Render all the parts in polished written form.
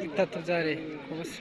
Bitatu byari kubusa.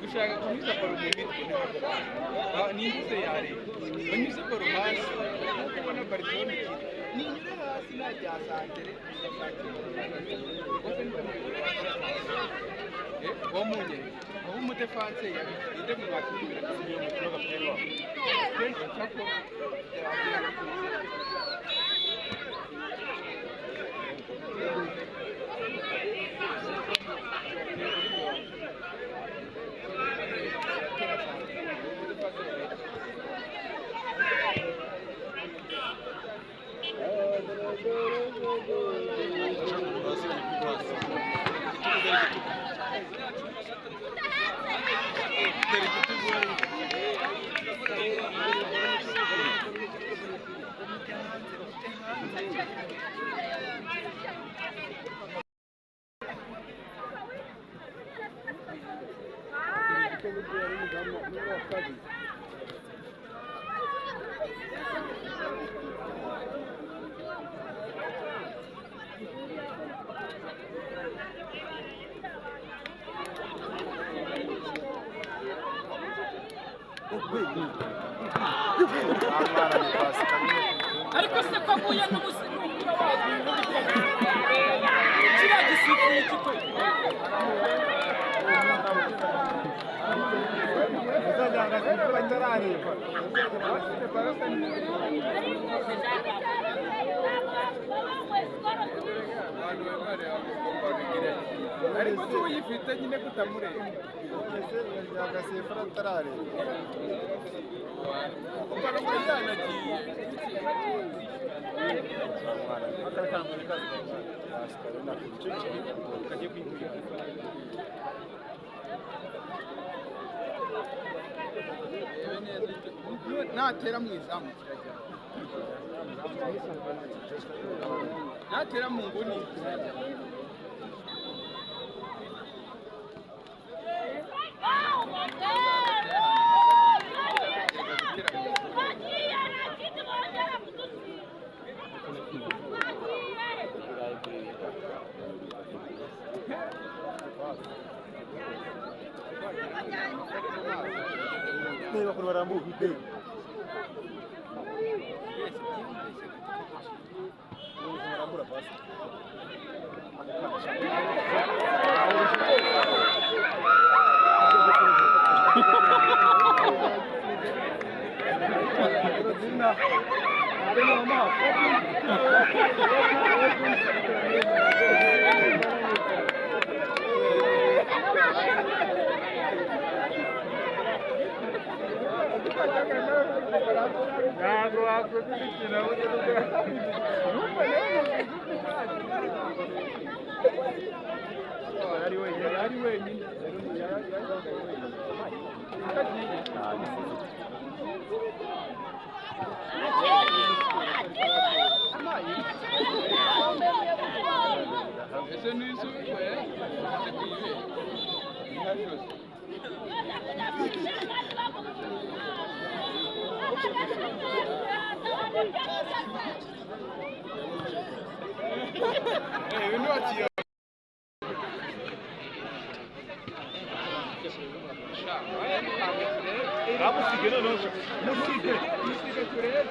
Gushaka kunyuza baro mu mitwe n'inyuze yareba banyuze baro hasi nkuko ubona Barcelona ikina ninyure hasi najya santere wo munye aho umudefanse yabinde mu bakimbira kenshi cyako Ariko se ko aguye n'umupira wayo kiriya gisifuye igitego ariko tuyifite nyine kutamureba agasefura atarareba kuko yanagiye natera mu izamu kirajya natera mu nguni kirajya. Reba ukuntu barambuye reba ukuntu barambura pasi. Ntabwo wakoze imikino yari wenyine ese n'isubikwe ese kuyibe nka jose. Musige noneho musige Musige turebe.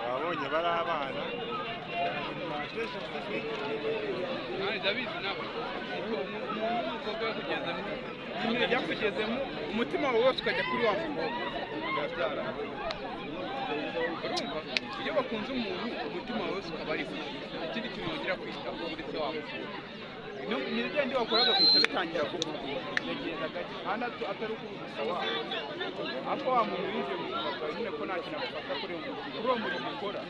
Wabonye bari abana. Ndabizi nawe umukobwa yakugezemo nyine yakugezemo umutima wawe wose ukajya kuri wa mukobwa birabyara. Urumva iyo bakunze umuntu umutima wawe wose ukaba ari we, ikindi kintu wongera kwitaho uretse wa mukobwa ni bya bindi wakoraga guhita bitangira gupfa yagenda gake kandi atari ukugusa wawe ariko wa muntu winjiye mu buzima bwawe nyine ko nta kintu agufasha kuri uwo murimo ukora.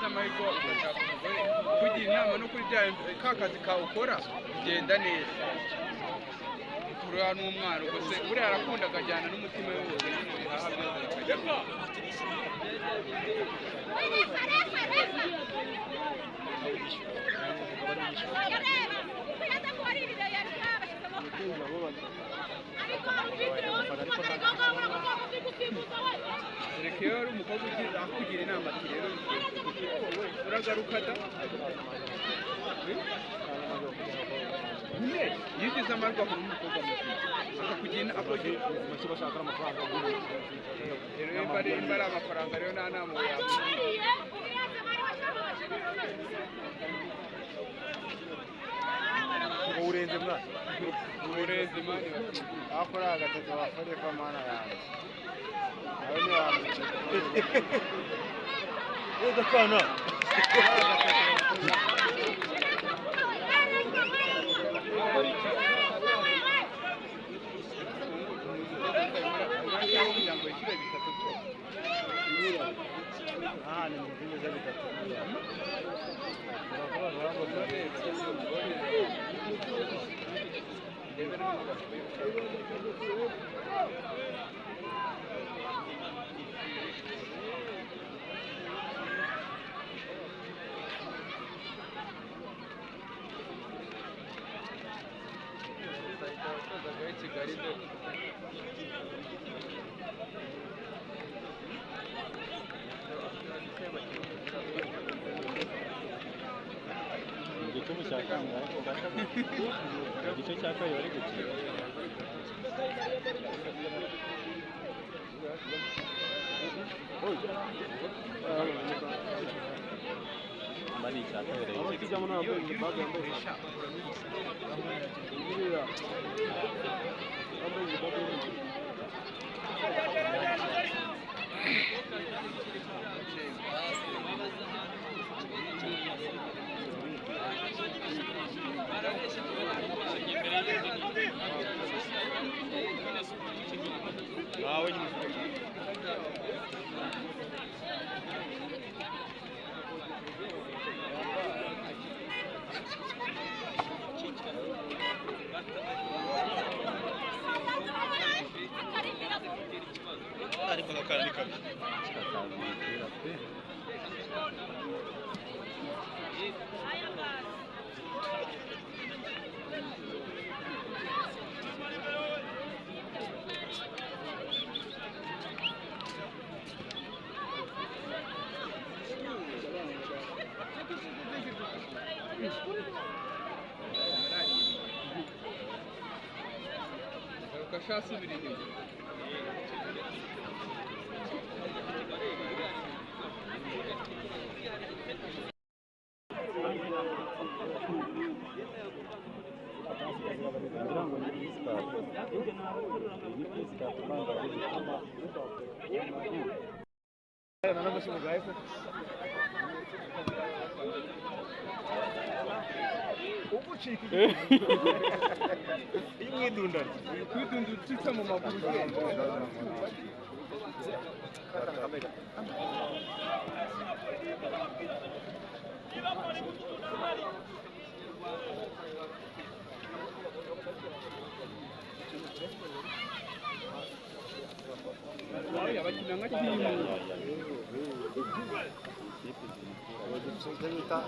Amahirwe ugashaka umugore kugira inama no kuri bya ka kazi kawe ukora bigenda neza uriya ni umwana ubwo se buriya arakunda akajyana n'umutima we wose nyine bihaha byose bikagenda. Reka iyo ari umukobwa akugira inama ati rero uragaruka da nyine iyo ugize amahirwe akora umukobwa muzima akakugira inama rero nimba ari amafaranga rero nta nama yamugira. Urenze mwana urenze mani akora agatatu wafareka mana yanjye nawe ntiwamucika Ega kana. Kugira ngo yishyure bitatu byose. Ah, ni mvinyo bitatu. Kigali dore. Igice cya kabiri, igice cya kabiri bari gukina. Mba ni icya kabiri. Ariko akana ni kabi. Garuka sha subira inyuma. Ngira ngo ni Peace Cup. Ni Peace Cup banga. Iyo umwidundana Kwidunda ucitse mu maguru ugenda. Bakina nka timu. Icyo bita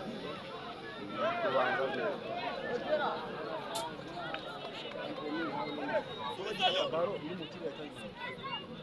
kubanza neza. Baro iri mu kibuga cyangwa